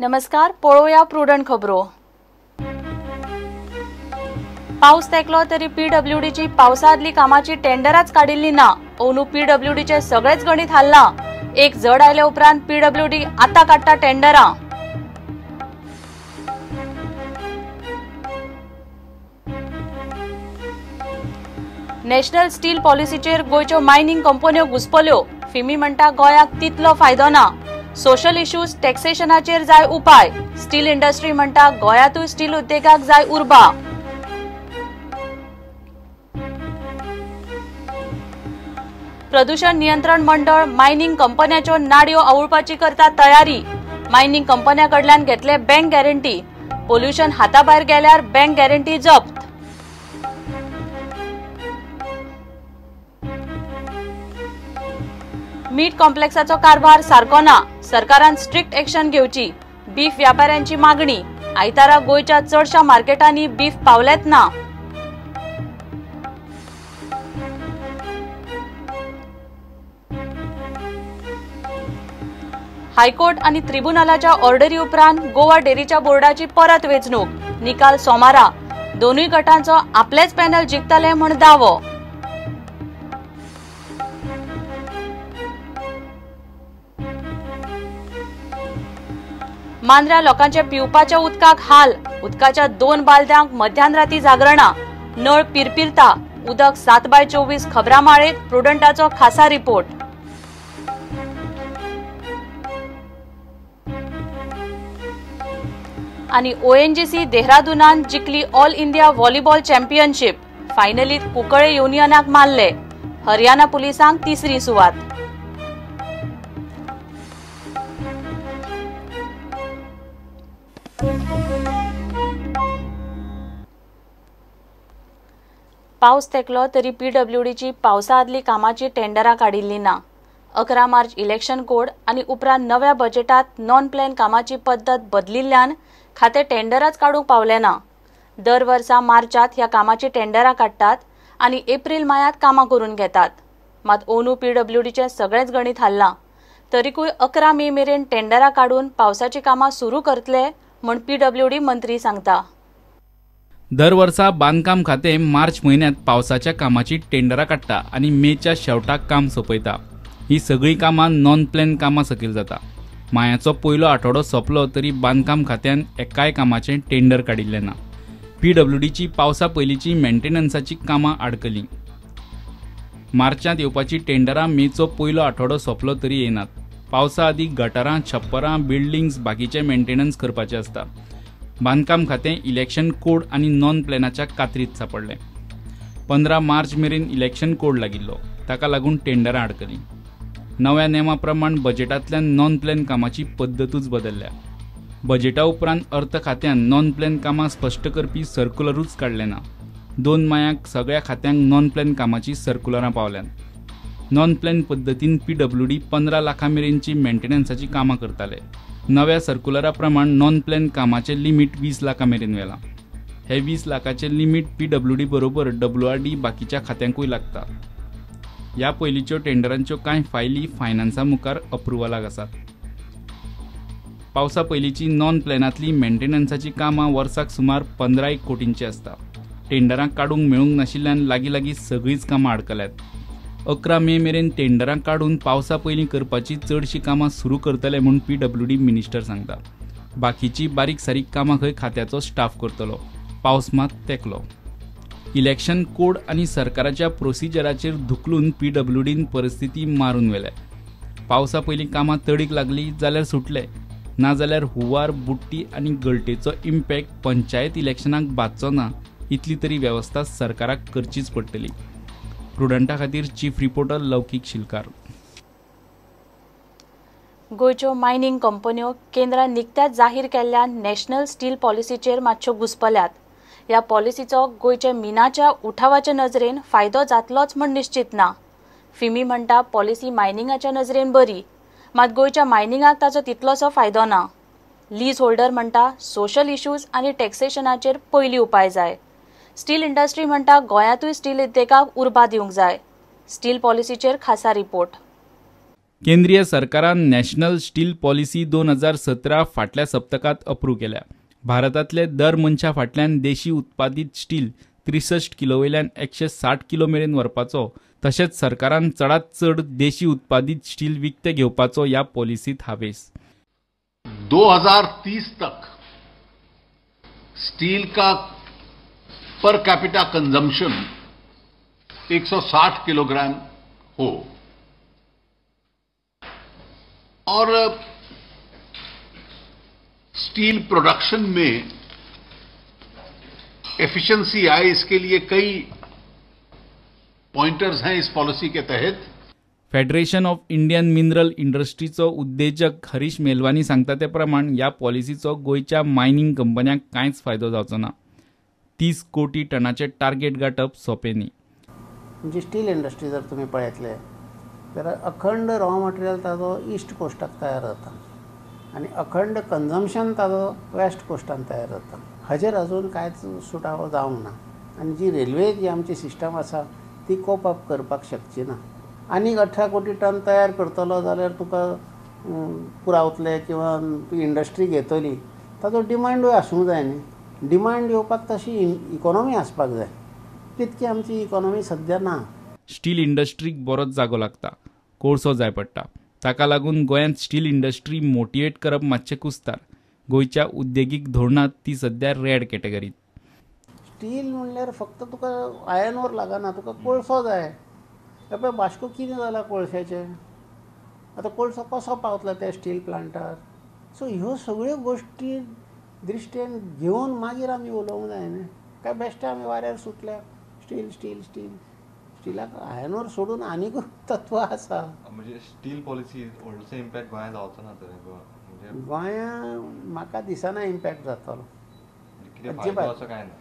नमस्कार, पळोवया प्रुडंट खबरो. पावस तेकलो तरी पीडब्ल्यूडीची पावसा आदली कामाची टेंडराच काडिल्ली ना. अंदू पीडब्ल्यूडीचे सगळेच गणित हाल्लां. एक जड आयले उपरांत पीडब्ल्यूडी आतां काडटा टेंडरां. नॅशनल स्टील पॉलिसीचेर गोंयच्यो मायनिंग कंपन्यो घुसपल्यो. फिमी म्हणटा गोंयाक तितलो फायदो ना. सोशल इश्यूज टॅक्सेशनाचेर जाय उपाय. स्टील इंडस्ट्री म्हणटा गोंयांतूय स्टील उद्देगाक जाय उर्बा. प्रदूषण नियंत्रण मंडळ मायनिंग कंपन्यांच्यो नाडयो आवुळपाची करता तयारी. मायनिंग कंपन्यां कडल्यान घेतले बँक गॅरंटी. पोल्युशन हाताभायर गेल्यार बँक गॅरंटी जप्त. मीट कॉम्प्लेक्साचो कारभार सारको ना. सरकारान स्ट्रिक्ट एक्शन घेवची. बीफ व्यापाऱ्यांची मागणी. आयतारा गोंयच्या चडशा मार्केटांनी बीफ पावलेच ना. हायकोर्ट आनी त्रिबुनालाच्या ऑर्डरी उपरांत गोवा डेरीच्या बोर्डाची परत वेंचणूक. निकाल सोमारा. दोनूय गटांचो आपलेच पॅनल जिखतले म्हूण दावो. मांद्र्या लोकांच्या पिवपाच्या उदकाक हाल. उदकाच्या दोन बालद्यांक मध्यानराती जागरणां. नळ पिरपिरता. उदक 7x24 खबरां माळेत प्रुडंटाचो खासा रिपोर्ट. आनी ओएनजीसी देहरादूनान जिखली ऑल इंडिया व्हॉलीबॉल चॅम्पियनशीप. फायनलीत कुंकळे युनियनाक मारले. हरियाणा पुलिसांक तिसरी सुवात. पावस तेकलो तरी पीडब्ल्यूडीची पावसा आदली कामाची टेंडरां काडिल्ली ना. 11 मार्च इलेक्शन कोड आनी उपरांत नव्या बजेटात नॉन प्लॅन कामाची पद्दत बदलिल्ल्यान खातें टेंडराच काडूंक पावलें ना. दर वर्सा मार्चात ह्या कामाची टेंडरां काडटात आनी एप्रील मायात कामां करून घेतात. मात अंदू पीडब्ल्यूडीचें सगळेंच गणीत हाल्लां. तरीकूय 11 मे मेरेन टेंडरां काडून पावसाची कामां सुरू करतले म्हूण पीडब्ल्यूडी मंत्री सांगता. दर वर्सा बांदकाम खातें मार्च म्हयन्यांत पावसाच्या कामाची टेंडरां काडटा आनी मेच्या शेवटाक काम सोंपयता. ही सगळीं कामां नॉन प्लॅन कामां सकयल जाता. मायाचो पयलो आठवडो सोंपलो तरी बांदकाम खात्यान एकाय कामाचें टेंडर काडिल्लें ना. पीडब्ल्यूडीची पावसा पयलींची मेंटेनन्साची कामां आडकलीं. मार्चांत येवपाची टेंडरां मेचो पयलो आठवडो सोंपलो तरी येनात. पावसा आदीं गटारां, छप्परां, बिल्डिंग्स बाकीचें मेंटेनन्स करपाचें आसता. बांदकाम खातें इलेक्शन कोड आनी नॉन प्लॅनाच्या कात्रीत सापडलें. 15 मार्च मेरेन इलेक्शन कोड लागिल्लो, ताका लागून टेंडरां आडकलीं. नव्या नेमा प्रमाण बजेटांतल्यान नॉन प्लॅन कामाची पद्दतूच बदलल्या. बजेटा उपरांत अर्थ खात्यान नॉन प्लॅन कामां स्पश्ट करपी सर्कुलरूच काडलें ना. 2 मायाक सगळ्या खात्यांक नॉन प्लॅन कामाची सर्कुलरां पावल्यांत. नॉन प्लॅन पद्दतीन पीडब्ल्यूडी 15 लाखां मेरेनची मेंटेनन्साची कामां करताले. नव्या सर्कुलरा प्रमाण नॉन प्लॅन कामाचें लिमीट 20 लाखां मेरेन व्हेलां. हे 20 लाखाचें लिमीट पीडब्ल्यूडी बरोबर डब्ल्यूआरडी बाकीच्या खात्यांकूय लागता. ह्या पयलींच्यो टेंडरांच्यो कांय फायली फायनान्सा मुखार अप्रुवलाक आसात. पावसा पयलींची नॉन प्लॅनांतली मेंटेनन्साची कामां वर्साक सुमार 15 कोटींची आसता. टेंडरां काडूंक मेळूंक नाशिल्ल्यान लागीं लागीं सगळींच कामां आडकल्यात. 11 मे मेरेन टेंडरां काडून पावसा पयलीं करपाची चडशीं कामां सुरू करतले म्हूण पीडब्ल्यूडी मिनिस्टर सांगता. बाकीची बारीक सारीक कामां खंय खात्याचो स्टाफ करतलो. पावस मात तेकलो. इलेक्शन कोड आनी सरकाराच्या प्रोसिजराचेर धुकलून पीडब्ल्यूडीन परिस्थिती मारून व्हेल्या. पावसा पयलीं कामां तडीक लागली जाल्यार सुटले, नाजाल्यार हुंवार, बुट्टी आनी गळटेचो इम्पॅक्ट पंचायत इलेक्शनाक बादचो ना इतली तरी वेवस्था सरकाराक करचीच पडटली. प्रुडंटा खातीर चीफ रिपोर्टर लौकीक शिलकार. गोंयच्यो मायनिंग कंपन्यो केंद्रान निकत्याच जाहीर केल्ल्या नॅशनल स्टील पॉलिसीचेर मातश्यो घुसपल्यात. ह्या पॉलिसीचो गोंयच्या मिनाच्या उठावाच्या नजरेन फायदो जातलोच म्हूण निश्चित ना. फिमी म्हणटा पॉलिसी मायनिंगाच्या नजरेन बरी, मात गोंयच्या मायनिंगाक ताचो तितलोसो फायदो ना. लीज होल्डर म्हणटा सोशल इश्यूज आनी टॅक्सेशनाचेर पयलीं उपाय जाय. स्टील इंडस्ट्री म्हणटा गोंयांतूय स्टील उद्देगाक उर्बा दिवंक जाय. स्टील पॉलिसीचेर खासा रिपोर्ट. केंद्रीय सरकारान नॅशनल स्टील पॉलिसी 2017 फाटल्या सप्तकांत अप्रूव केल्या. भारतांतले दर मनशा फाटल्यान देशी उत्पादीत स्टील 63 किलो वयल्यान 160 किलो मेरेन व्हरपाचो, तशेंच सरकारान चडांत चड देशी उत्पादीत स्टील विकतें घेवपाचो ह्या पॉलिसींत हावेस. 2030 तक स्टील का पर कैपिटा कंजम्पशन 160 किलोग्राम हो और स्टील प्रोडक्शन में एफिशिएंसी आए, इसके लिए कई पॉइंटर्स हैं इस पॉलिसी के तहत. फेडरेशन ऑफ इंडियन मिनरल इंडस्ट्रीचो उद्देजक हरीश मेलवानी सांगता ते प्रमाण ह्या पॉलिसीचो गोंयच्या मायनिंग कंपन्यांक कांयच फायदो जावचो ना. 30 कोटी टनाचे टार्गेट गांठप सोंपें न्ही. म्हणजे स्टील इंडस्ट्री जर तुमी पळयतले जाल्यार अखंड रॉ मटेरियल ताजो ईस्ट कोस्टाक तयार जाता आनी अखंड कन्जम्पशन ताजो वेस्ट कोस्टान तयार जाता. हाजेर अजून कांयच सुटावो जावंक ना आनी जी रेल्वे जी आमची सिस्टम आसा ती कोप अप करपाक शकची ना. आनीक 18 कोटी टन तयार करतलो जाल्यार तुका पुरावतले किंवा इंडस्ट्री घेतली, ताजो डिमांडूय आसूंक जाय न्ही. डिमांड येवपाक तशी इकॉनॉमी आसपाक जाय, तितकी आमची इकॉनॉमी सद्या ना. स्टील इंडस्ट्रीक बरोच जागो लागता, कोळसो जाय पडटा. ताका लागून गोंयांत स्टील इंडस्ट्री मोटिवेट करप मातशें कुस्तार. गोंयच्या उद्देगीक धोरणांत ती सद्या रेड कॅटेगरीत. स्टील म्हणल्यार फक्त तुका आयर्न ओर लागना, तुका कोळसो जाय. हे पळय वास्को कितें जालां कोळश्याचें, आतां कोळसो कसो पावतलो त्या स्टील प्लांटार. सो ह्यो सगळ्यो गोश्टी दृश्टेन घेवन मागीर आमी उलोवंक जाय न्ही. काय बेश्टे आमी वाऱ्यार सुटल्या स्टील स्टील स्टील. स्टिलाक आयर्न ओर सोडून आनीक तत्व आसा. म्हणजे स्टील पॉलिसी व्हडलोसो इम्पॅक्ट गोंयांत जावचो ना तर? गोंया म्हाका दिसना इम्पॅक्ट जातलो. अजिबात काय ना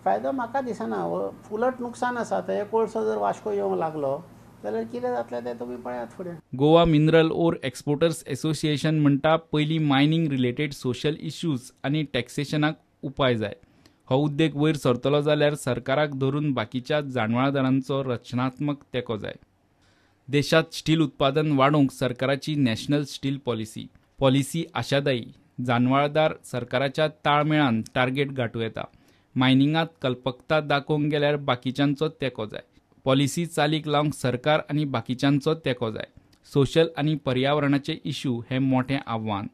फायदो म्हाका दिसना, उलट नुकसान आसा. आतां हे कोळसो जर वास्को येवंक लागलो जाल्यार कितें जातलें तें तुमी पळयात फुडें. Goa mineral ore exporters association म्हणटा पयलीं मायनिंग रिलेटेड सोशल इश्यूज आनी टॅक्सेशनाक उपाय जाय. हो उद्देग वयर सरतलो जाल्यार सरकाराक धरून बाकीच्या जाणवाळदारांचो रचनात्मक तेंको जाय. देशांत स्टील उत्पादन वाडोवंक सरकाराची नॅशनल स्टील पॉलिसी पॉलिसी आशादायी. जानवाळदार सरकाराच्या ताळमेळान टार्गेट गांठूं येता. मायनिंगांत कल्पकता दाखोवंक गेल्यार बाकीच्यांचो तेंको जाय. पॉलिसी चालीक लावंक सरकार आनी बाकीच्यांचो तेंको जाय. सोशल आनी पर्यावरणाचे इश्यू हे मोठें आव्हान.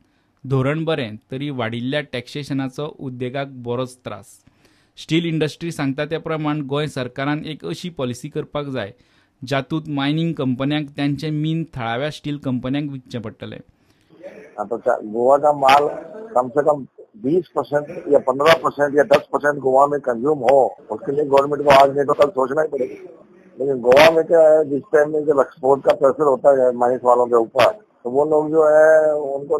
धोरण बरें तरी वाडिल्ल्या टॅक्सेशनाचो उद्देगाक बरोच त्रास. स्टील इंडस्ट्री सांगता ते प्रमाण गोंय सरकारान एक अशी पॉलिसी करपाक जाय जातूंत मायनिंग कंपन्यांक तांचें मीन थळाव्या स्टील कंपन्यांक विकचें पडटलें. तो गोवा का माल कम से कम 20% या 15% या 10% गोवा में कंज्यूम हो, उसके लिए गवर्नमेंट को आज नहीं तो कल सोचना ही पड़ेगा. लेकिन गोवा में क्या है, जिस टाइम में जब एक्सपोर्ट का प्रेशर होता है माइंस वालों के ऊपर, तो वो लोग जो है उनको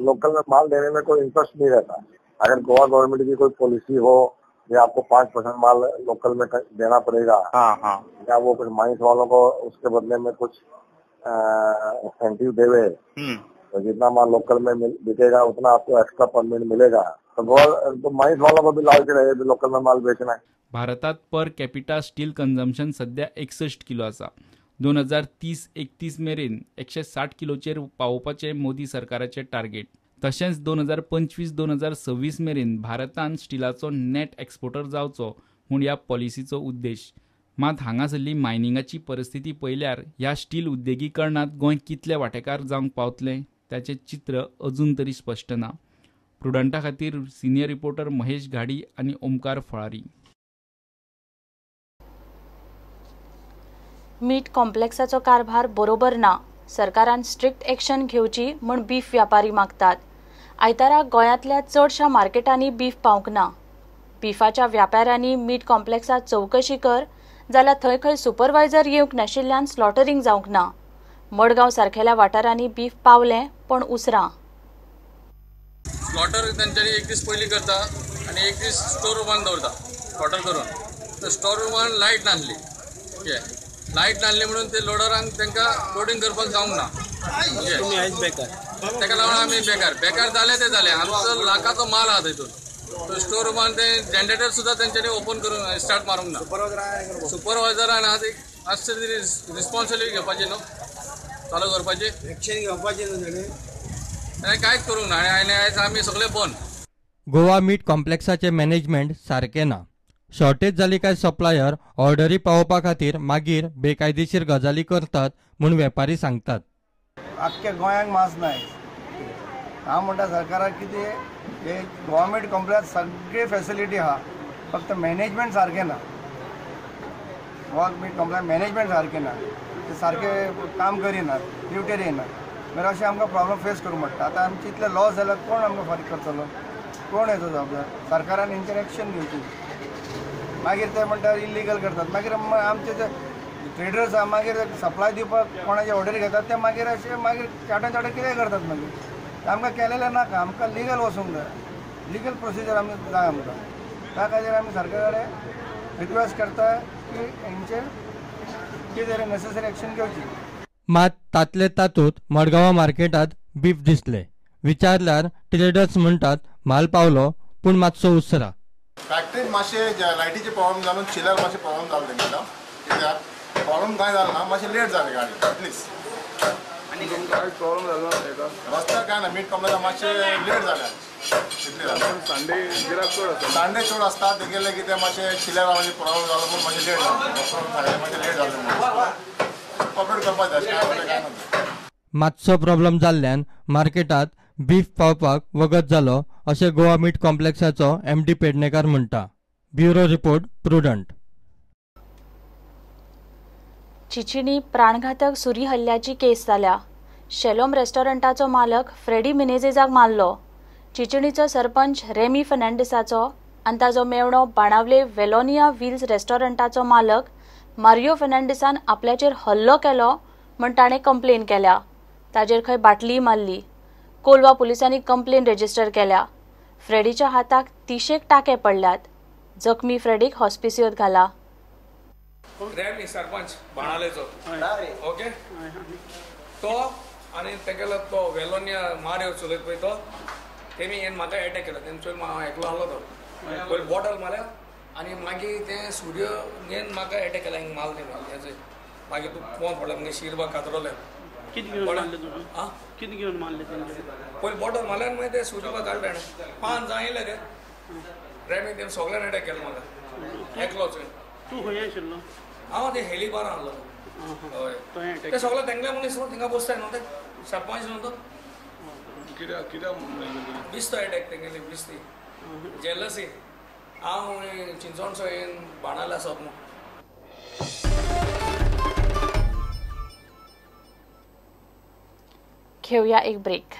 लोकल में माल देने में कोई इंटरेस्ट नहीं रहता. अगर गोवा गवर्नमेंट की कोई पॉलिसी हो कि आपको 5% माल लोकल में देना पड़ेगा, हाँ, या वो कुछ माइंस वालों को उसके बदले में कुछ इंसेंटिव देवे, तो जितना माल लोकल में बिकेगा उतना आपको एक्स्ट्रा परमिट मिलेगा, तो गोवा तो माइंस वालों को भी लालच रहेगा लोकल में माल बेचना है. भारतात पर कॅपिटा स्टील कन्जम्पशन सध्या 61 किलो आसा. 2030-31 मेरेन 160 किलोचेर पावोवपाचें मोदी सरकाराचें टार्गेट. तशेंच 2025-2026 मेरेन भारतान स्टिलाचो नेट एक्सपोर्टर जावचो म्हूण ह्या पॉलिसीचो उद्देश. मात हांगासरली मायनिंगाची परिस्थिती पळयल्यार ह्या स्टील उद्देगीकरणांत गोंय कितले वांटेकार जावंक पावतलें ताचें चित्र अजून तरी स्पश्ट ना. प्रुडंटा खातीर सिनियर रिपोर्टर महेश घाडी आनी ओमकार फळारी. मीट कॉम्प्लेक्साचो कारभार बरोबर ना, सरकारान स्ट्रिक्ट एक्शन घेवची म्हूण बीफ व्यापारी मागतात. आयतारा गोंयांतल्या चडशा मार्केटांनी बीफ पावंक ना. बिफाच्या व्यापाऱ्यांनी मीट कॉम्प्लेक्सात चवकशी कर जाल्यार थंय खंय सुपरवायझर येवंक नाशिल्ल्यान स्लॉटरींग जावंक ना. मडगांव सारखेल्या वाठारांनी बीफ पावलें पण उसरां. स्लॉटर तांच्यांनी एक दीस पयलीं करता आनी एक दीस स्टोर रुमान दवरता स्लॉटर करून. तर स्टोर रुमान लायट नासली, ओके, लायट नासली म्हणून ते लोडरांक तांकां लोडींग करपाक जावंक ना. ताका लागून आमी बेकार बेकार जाले ते जाले. आमचो लाखाचो माल आहा तितून. तो स्टोर रुमान ते जनरेटर सुद्दां तेंच्यांनी ओपन करून स्टार्ट मारूंक ना. सुपरवायझरान आहा ती मातशें तरी रिस्पॉन्सिबिलिटी घेवपाची न्हू. चालू करपाची एक्शन घेवपाचें न्हू ताणें कांयच करूंक ना आनी आयज आमी सगळे बंद. गोवा मीट कॉम्प्लेक्साचें मॅनेजमेंट सारकें ना. शॉर्टेज जाली काय सप्लायर ऑर्डरी पावोवपा खातीर मागीर बेकायदेशीर गजाली करतात म्हूण वेपारी सांगतात. आख्ख्या गोंयांक मास ना. हांव म्हणटा सरकाराक कितें हे गोवा मीट कॉम्प्लेक्स सगळे फॅसिलिटी आहा, फक्त मॅनेजमेंट सारकें ना. गोवा मीट कॉम्प्लेक्स मॅनेजमेंट सारकें ना, ते सारकें काम करिनात, ड्युटेर येयनात. मागीर अशें आमकां प्रॉब्लम फेस करूंक पडटा. आतां आमचे इतले लॉस जाल्यार कोण आमकां फारीक करतलो, कोण हेचो जबाबदार? सरकारान हेंचेर एक्शन घेवची. मागीर ते म्हणटा इल्लिगल करतात. मागीर आमचे जे ट्रेडर्स आहा मागीर सप्लाय दिवपाक कोणाचे ऑर्डर घेतात ते मागीर अशें मागीर चाटे चाटे कितें करतात. मागीर आमकां केलेलें नाका, आमकां लिगल वचूंक जाय, लिगल प्रोसिजर आमी जाय आमकां. त्या खातीर आमी सरकारा कडेन रिक्वेस्ट करता की हेंचेर कितें नेसेसरी एक्शन घेवची. मात तातले तातूंत मडगांवा मार्केटांत बीफ दिसले. विचारल्यार ट्रेडर्स म्हणटात म्हाल पावलो पूण मातसो उसरा. फॅक्टरीन मातशे लायटीचे प्रॉब्लम जावन चिलर मातशे प्रॉब्लम जालो तेंकां. कित्याक प्रॉब्लम कांय जालो ना, मातशें लेट जालें गाडी एटलीस्ट. आनी कांय प्रॉब्लम जालो ना तेका रस्त्यार कांय ना. मीट कॉम्प्लेक्स मातशें लेट जालें. संडे गिराक चड आसता, संडे चड आसता तेगेलें कितें मातशें चिलर प्रॉब्लम जालो म्हूण मातशें लेट जालें, मातशें लेट जालें कॉपरेट करपाक जाय कांय ना. मातसो प्रॉब्लम जाल्ल्यान मार्केटांत बीफ पावपाक वगत जालो अशें गोवा मीट कॉम्प्लेक्साचो एमडी पेडणेकार म्हणटा. Bureau report, Prudent. Chichinim प्राणघातक सुरी हल्ल्याची केस जाल्या. शेलोम रेस्टॉरंटाचो मालक फ्रेडी मिनेझेसाक मारलो. चिचिणीचो सरपंच रेमी फर्नांडीसाचो आनी ताजो मेवणो बाणावले वेलोनिया व्हील्स रेस्टॉरंटाचो मालक मारियो फर्नांडीसान आपल्याचेर हल्लो केलो म्हण ताणें कंप्लेन केल्या. ताजेर खंय बाटलीय मारली. कोलवा पुलिसांनी कंप्लेन रजिस्टर केल्या. फ्रेडीच्या हाताक 30 टाके पडल्यात. जखमी फ्रेडीक हॉस्पिसियोत घाला. रेमी सरपंच बाणालेचो ओके तो आनी तेगेलो तो वेलोनिया मारियो चलयत पळय तो तेमी हेन म्हाका एटॅक केलो. तेंचो हांव एकलो आहलो तो पयलीं बॉटल मारल्या आनी मागीर तें सूर्य घेवन म्हाका एटॅक केला. हिंग मारले हेजे मागीर तूं पोवन पडलें मुगे शिरबा कातरलें. कितें घेवन मारलें तुका? कितें घेवन मारलें तेंचे? पयलीं बॉटल मारलें आनी मागीर ते सुर्यबा काडलें. 5 जाण येयले ते रेमी तेमी सगळ्यान एटॅक केलो म्हाका एकलोच. तूं खंय आशिल्लो? हांव ते हेली बारां आहलो. हय ते सगळे तेंगले मनीस न्हू थिंगा बसताय न्हू ते सरपंच न्हू तो कित्याक कित्याक बिस्तो एटॅक तेंगेली बिस्ती जेलसी. हांव चिंचोणचो येवन बाणाले आसप न्हू. घेऊया एक ब्रेक.